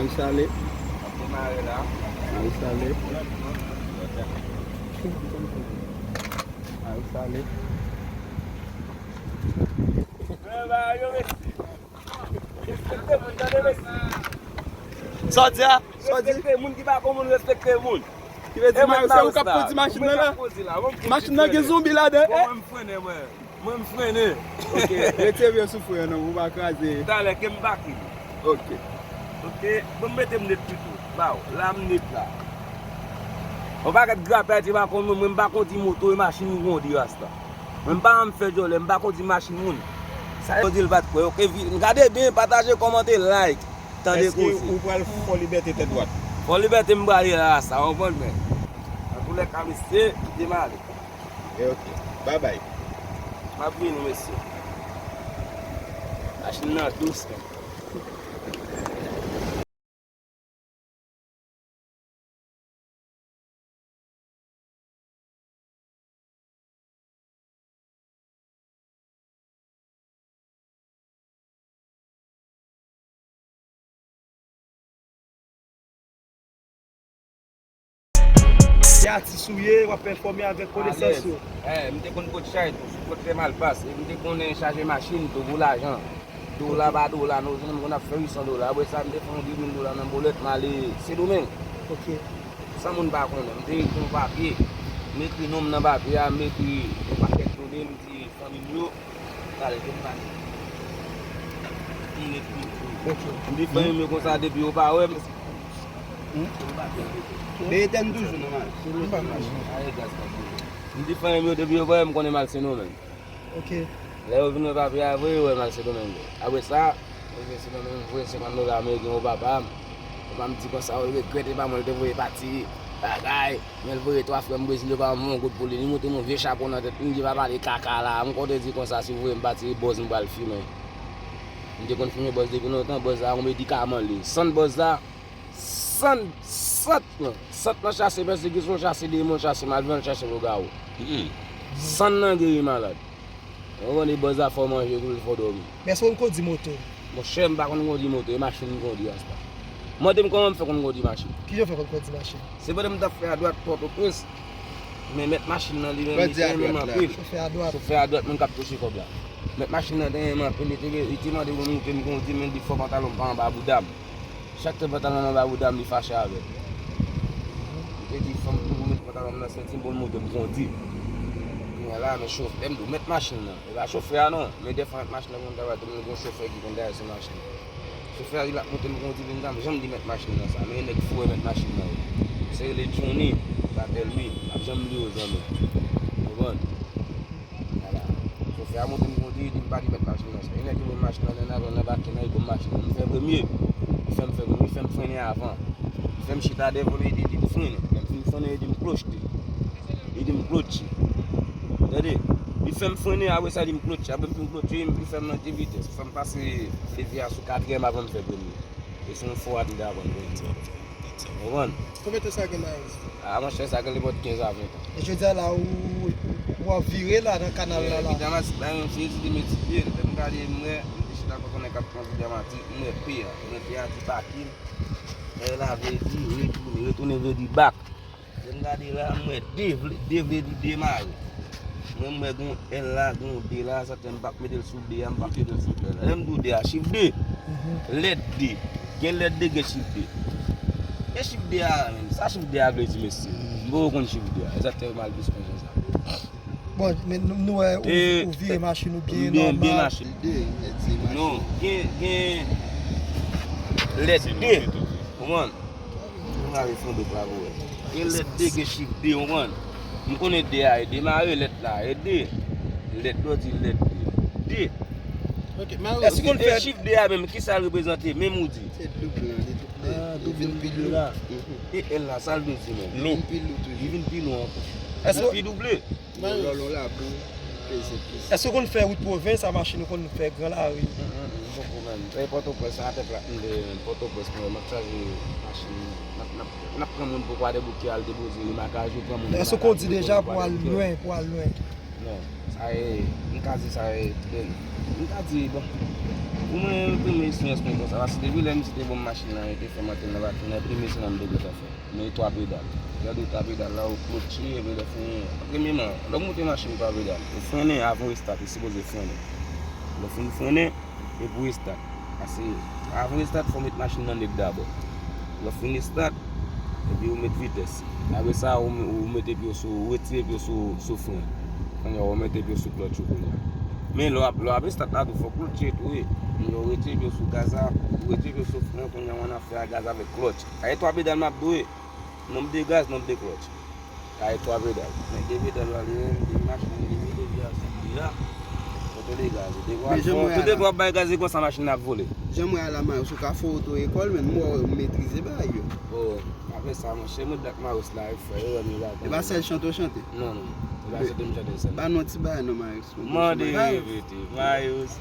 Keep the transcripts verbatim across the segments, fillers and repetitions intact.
Marie Salé. Ap demare la. Marie Salé. Marie Salé. Respekte moun, tande, mesye. Sa w di a? Sa w di? Respekte moun, ki pa konn moun, respekte moun. Ki vle di, e mwen, se ou k ap kondi machin nan la? Machin nan gen zonbi ladan, eh? Mwen, m frennen, mwen. Mwen, m frennen. Ok, retire pye sou fren an non, pou w pa kraze. Talè, ke m pake. Ok. Ok, bon, m mete m net pito. Ba w, la m net la. Yon pakèt grapyay ki pa konn mwen, mwen, m pa kondi moto e machin m kondi, rasta. Mwen, m pa janm fè djòlè, m pa kondi machin moun. Sa yo di l pa t kwè. Ok, vi-, gade byen, pataje, kòmante, like. Tande koze. Èske ou pral Fò Libète tèt dwat? Fò Libète m prale la, sa, w konprann, men. Antoulèka, mesye, kite m ale. E ok. Babay. M ap vini, mesye. Machin nan dous, men. Se atis ou ye, w ap pèfòme avèk konesans ou. Alèz. Eh, m te konn pot chay tou, sou pot fè malpas. E m te konnen chaje machin tou pou lajan. Dola pa dola, nou, nou konn ap fè uit san dola. Apre sa, m te fè yon de mil dola nan bolèt, m ale Sendomeng. Ok. San moun pa konnen. M te ekri yon papye. M ekri non m nan papye a, m ekri yon pakèt done, m di fanmi m yo. Talè, ke m pale. M ekri. Ok. M di fanmi m yo konsa, depi yo pa wè m. Hmm? Yo pa wè m. Men etèn toujou, nòmal. M pa mache. Aye, gaz pa boule. M di fanmi m yo, depi yo pa wè m, konnen m al Sendomeng. Ok. Lè yo vin wè papye a vre, yo wè m al Sendomeng. Apre sa, mwen vin Sendomeng, mwen voye senkant dola ameriken pou papa m. Papa m di konsa, ou regrèt, e pa mwen l te voye pati, bagay. Men l voye twa frè m Brezil yo pa ban m yon goud pou li. Li montre m yon vye chapo nan tèt li, m di, "Pa pale kaka la." M konn te di konsa, si w voye m pati, e bòz m pral fimen. M te konn fimen bòz depi lontan, bòz la yon medikaman li. San bòz la, San, sant lan. Sant lan chase pèsekisyon, chase demon, chase malveyan, chase lougawou. Mm. San lan geri malad. Ou konn bòz la fè w manje, kou l fè w dòmi. Men èske w konn kondi moto? Monchè, m pa konn kondi moto, e machin m kondi, rasta. Mande m kòman m fè konn kondi machin. Kijan w fè konn kondi machin? Se pandan m t ap fè adwat Pòtoprens, men mèt machin nan li menm, li te renmen m anpil. Chofè adwat. Chofè adwat, moun k ap touche kòb la. Mèt machin nan te renmen m anpil, li te, li te mande pou m moute m kondi, men li fò pantalon m pa anba bouda m. Chak tan pantalon m anba bouda m, li fache avè m. Li te di, "Fò m toujou met pantalon m nan senti m pou l moute m kondi." Kounye a la, men chofè m tou, mèt machin nan. E pa chofè a non, men dèfwa mèt machin nan konn travay tou, men gon chofè ki konn travay sou machin. Chofè a di l ap moute m kondi, men m pa janm di mèt machin nan sa. Men nèg foure mèt machin nan yo. Se rele Johnny, batèl wi, m pa janm bliye w zanmi. Konprann? Vwala. Chofè a monte m kondi, li di m pa li mèt machin nan sa. E nèg ki ban m machin nan, nan, nan, nan baken nan, li ban m machin nan. M fè premye. Li fè m fè premye, li fè m frennen avan. Li fè m chita devan, li di, li di m frennen. Lè m fin frennen, li di m klochte. Li di m klotche. Tande? Li fè m frennen, apre sa, li di m klotche. Apre m fin klotche, li fè m monte vitès. Li fè m pase leve a sou katriyèm avan m fè premye. E se yon fwa m te aprann kondui. Ou konprann? Konbyen tan sa gen la, Aris? A, monchè, sa gen nenpòt kenz a ven tan. E jodi a la, ou, ou ap vire la nan kanal la, la? Epi Damas, la, yon ti etidye m etidye l. Lè m gade, m wè, m te chita kote nèg k ap pran vi dramatèk, m wè P a. M wè P a di pake l. Lè l lave di retounen. Retounen vle di bak. Lè m gade la, m wè de vle, de vle di demare. Mwen, m wè gon L la, gon de la, sa fè m p ap mete l sou de a, m p ap mete l sou L la. Lè m di w de a, chif de. Lèt de. Gen lèt de, gen chif de. E chif de a menm, sa chif de a vle di, mesye? M poko konn chif de a. E sa fè m al plis konn sa. Bon, men nou, nou wè ou, ou vire machin ou byen nòmal. Byen mache. Non, gen, gen lèt de. Konprann? M rale fon do pa pou wè. Gen lèt de, gen chif de, w konprann? M konnen de a e demare, lèt la e de. Lèt lè w di lèt de. De. Ok, Mario. Èske w konn fè chif de a menm, kisa l reprezante? Menm ou di. Se doub lan, li double. Ah, li vin pi lou. E L la, sa l vle di menm? Lou. Li vin pi lou toujou. Li vin pi lou ankò. Èske li pi double? Lòlò labou, peze plis. Èske w konn fè wout pwovens a machin, ou konn fè gran lari? Mm, mm, mm, m poko menm. E Pòtoprens, sa atè plat m te ye menm. Pòtoprens, mwen, m ap chaje machin. N ap, n ap, n ap pran moun pou Kwadèboukè al depoze li makajou, pran moun. Èske w kondi deja pou al lwen, pou al lwen? Non, sa e, m ka di sa e, m ka di, bon. Pou mwen, enprime eksperyans mwen konsa, paske depi lè misye te ban m machin nan, li te fè m antre nan machin nan, enprime se nan m te gentan fè. Men twa pedal. Lè w di twa pedal la, ou klotche, epi lè fini, premyeman, lè w moute machin twa pedal, ou frennen, avan w estate, ou sipoze frennen. Lè w fin frennen, epi w estate. Paske avan w estate, fò w met machin nan nèt dabò. Lè w fin estate, epi ou met vitès. Apre sa, ou, ou mete pye w sou, ou retire pye w sou, sou fren. Kounye a, ou mete pye w sou klòtch ou kounye a. Men lè w ap, lè w ap estat la tou, fòk klòtch tou, wi. Lè w retire pye w sou gaz la, ou retire pye w sou fren, kounye a, ou ann afè a gaz avèk klòtch. Sa e twa pedal m ap di w, wi. Nonb de gaz, nonb de klòtch. Sa e twa pedal. Men de pedal la, li menm, de machin, li vide, li a sou pye a. Kontwole gaz, ou te pral fè, tout devan w ap bay gaz, e konsa machin nan ap vole. Jan m wè a la, Mayos, ou ka fè oto ekòl, men m wè w metrize bagay yo. Oh, apre sa, monchè, mwen dat Mayos la, e frè, yo wè m la. E pa sèl chante w chante? Non, non. E pa chante m chante sèl. Ba nou ti bagay non, Mayos. Mande repete, Mayos.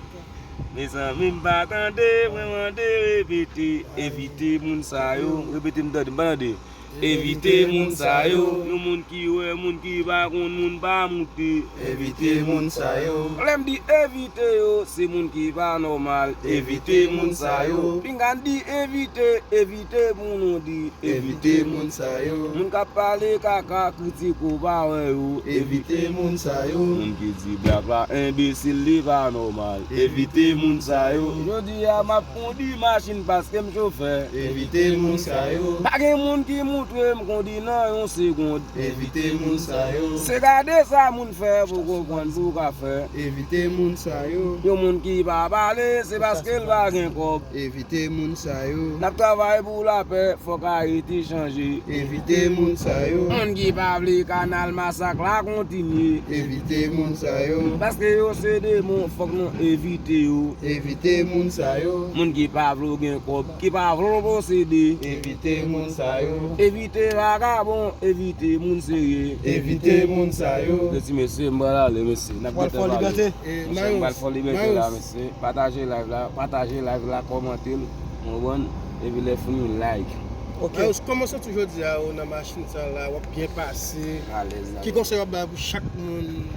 Mezanmi, m pa tande, mwen mande repete. Evite moun sa yo. Repete m tande, m pa tande. Evite moun sa yo. Yon moun ki wè, moun ki pa konn, moun pa moute. Evite moun sa yo. Lè m di evite yo, se moun ki pa nòmal. Evite moun sa yo. Pinga n di evite, evite moun ou di. Evite moun sa yo. Moun k ap pale kaka, kritik ou pa wè yo. Evite moun sa yo. Moun ki di blak la enbesil, li pa nòmal. Evite moun sa yo. Jodi a, m ap kondi machin paske m chofè. Evite moun sa yo. Pa gen moun ki moutre m kondi nan yon segonn. Evite moun sa yo. Se gade sa moun fè pou konprann pou w ka fè. Evite moun sa yo. Yon moun ki pa pale, se paske l pa gen kòb. Evite moun sa yo. N ap travay pou lapè, fòk Ayiti chanje. Evite moun sa yo. Moun ki pa vle kanal masak la kontinye. Evite moun sa yo. Paske yo se demon, fòk nou evite yo. Evite moun sa yo. Moun ki pa vle w gen kòb, ki pa vle w posede. Evite moun sa yo. Evite vagabon, evite moun serye. Evite moun sa yo. Ti mesye, m pral ale, mesye. N ap gentan pale. Monchè, m pral fè w libète la, mesye. Pataje live la, pataje live la, kòmante l, ou konprann? Epi lè fini, like. Ok. Mayos, kòman w santi w jodi a, ou nan machin sa la, w ap byen pase? Alèz la. Ki konsèy w ap bay pou chak moun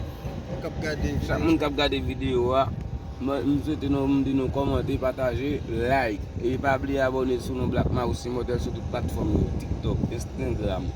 k ap gade videyo? Chak moun k ap gade videyo a, mwen, m swete nou, m di nou kòmante, pataje, like. Epi pa bliye abòne sou non Black Mayos Immortel sou tout platfòm yo, TikTok, Instagram,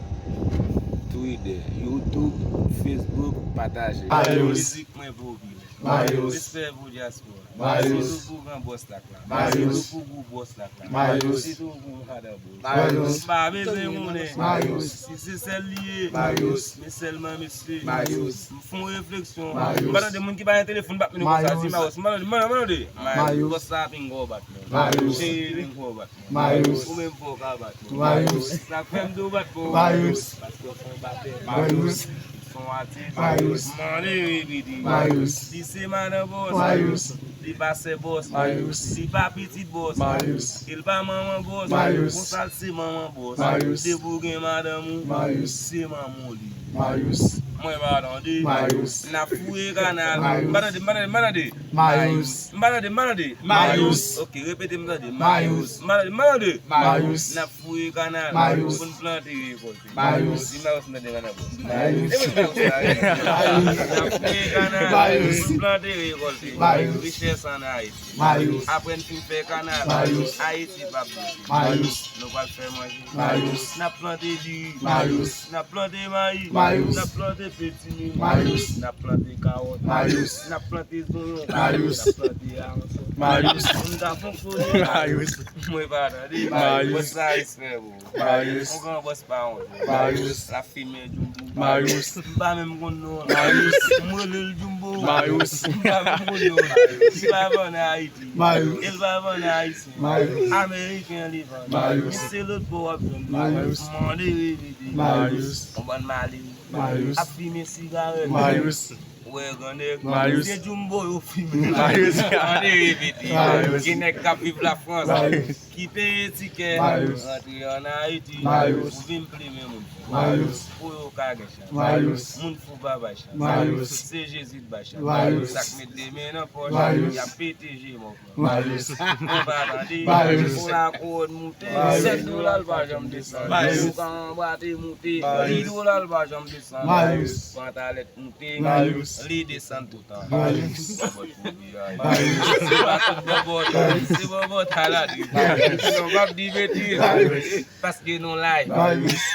Twitter, YouTube, Facebook, pataje. Mayos. Mizik mwen popilè. Mayous. Respè pou dyaspora. Mayous. Sitou pou gran bòs lak la. Mayous. Sitou pou gwo bòs lak la. Mayous. Sitou pou madan bòs. Mayous. M pa bezwen konnen. Mayous. Si se sèl li ye. Mayous. Men sèlman mesye. Mayous. M fè yon refleksyon. Mayous. M pa tande moun ki pa gen telefòn bat men nou konsa di Mayous. M pa tande, m pa tande. Mayous. Bòs la pinga w bat men. Mayous. Cheri pinga w bat men. Mayous. Ou menm fò w ka bat men. Mayous. Sa k fè m di w bat men. Mayous. Paske w se yon batè. Mayous. Son atis. Mayous. Mande repete. Mayous. Li se madan bòs. Mayous. Li pa sè bòs. Mayous. Li pa pitit bòs. Mayous. E li pa manman bòs. Mayous. Konsa l se manman bòs. Mayous. Depi w gen madanm ou, Mayous, se manman w li ye. Mayous. Mwen pa tande. Mayous. N ap fouye kanal. Mayous. M pa tande, m pa tande, m pa tande. Mayous. M pa tande, m pa tande. Mayous. Ok, repete m tande. Mayous. M pa tande, m pa tande. Mayous. N ap fouye kanal. Mayous. Pou n plante, rekòlte. Mayous. Di Mayous m tande kanal bòs. Mayous. E mwen Mayous la, e. Mayous. N ap fouye kanal. Mayous. Pou n plante, rekòlte. Mayous. Richès ann Ayiti. Mayous. Apre n fin fè kanal. Mayous. Ayiti p ap bloke. Mayous. Nou pral fè manje. Mayous. N ap plante diri. Mayous. N ap plante mayi. Mayous. N ap plante petimi. Mayous. N ap plante kawòt. Mayous. N ap plante zonyon. Mayous. N ap plante aransò. Mayous. Moun ka fonksyone. Mayous. Mwen pa tande. Mayous. Bòs la respè pou ou. Mayous. Yon gran bòs pa wont. Mayous. L ap fimen djoubou. Mayous. M pa menm konn non l. Mayous. M rele l Jumbo. Mayous. M pa menm konn non l. Li pa vann Ayiti. Mayous. E l pa vann Ayisyen. Mayous. Ameriken li vann. Mayous. Se lòt bò w ap jwenn li. Mayous. Mande repete. Mayous. Yon bann malere. Mayous. Ap fimen sigarèt. Mayous. Wè grannèg. Mayous. Se Jumbo yo fimen. Mayous. Mande repete. Mayous. Gen nèg k ap viv Lafrans. Mayous. Ki peye tikè, Mayous, rantre ann Ayiti, Mayous, pou vin plimen moun fou. Mayous. Pou yo ka gen chans. Mayous. Moun fou pa bay chans. Mayous. Se Jezi k bay chans. Mayous. Sa k met de men nan pòch, Mayous, y ap pete je mò. Mayous. Ou pa tande? Mayous. Pou lakòd moute, Mayous, sèt dola l pa janm desann. Mayous. Pou ka anba te moute, Mayous, dis dola l pa janm desann. Mayous. Pantalèt moute, Mayous, Li desann toutan. Marius. Bòbòt pou li a. Marius. Se pa tout bòbòt. Se bòbòt a la di. Marius. Non, p ap di betiz. Marius. Paske nou live. Marius.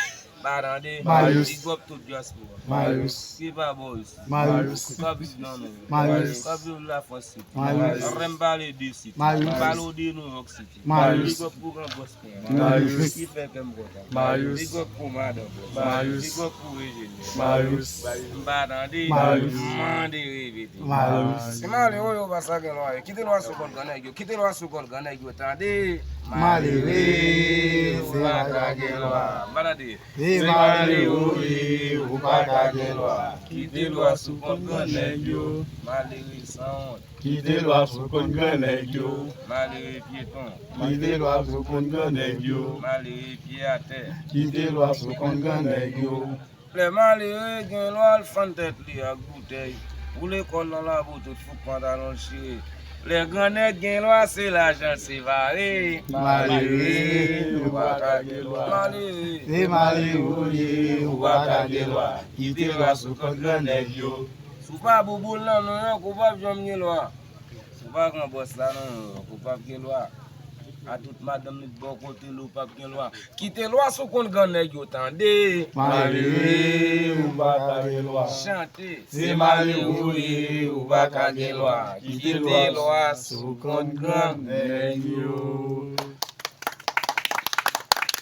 Pa tande. Marius. Big up tout dyaspora. Marius. Ki pa bò isi. Marius. K ap viv nan nou. Marius. K ap viv Lafrans Siti. Marius. Rem pale de Siti. Marius. Pale de New York City. Marius. Big up pou gran bòs. Marius. Ki fè kè m kontan. Marius. Big up pou madan bòs. Marius. Big up pou enjenyè. Marius. M pa tande. Marius. Mande repete. Marius. Se malere yo pa sa gen lwa yo. Kite lwa sou kont gran nèg yo. Kite lwa sou kont gran nèg yo, tande. Malere, se pa ta gen lwa. M pa tande. Se malere ou ye, ou pa ta gen lwa. Kite lwa sou kont gran nèg yo. Malere sanwont. Kite lwa sou kont gran nèg yo. Malere pyeton. Kite lwa sou kont gran nèg yo. Malere pye atè. Kite lwa sou kont gran nèg yo. Lè malere gen lwa, l fann tèt li ak boutèy. Pou lekòl nan labo, tout fouk pantalon l chire. Lè gran nèg gen lwa, se lajan l sevare. Malere, ou pa ka gen lwa. Malere. Se malere ou ye, ou pa ka gen lwa. Kite lwa sou kont gran nèg yo. Si w pa bouboul nan New York, ou p ap janm gen lwa. Si w pa gran bòs la nan New York, ou p ap gen lwa. A tout madanm li t bò kote l, ou p ap gen lwa. Kite lwa sou kont gran nèg yo, tande. Malere, ou pa ka gen lwa. Chante. Se malere ou ye, ou pa ka gen lwa. Kite lwa sou kont gran nèg yo.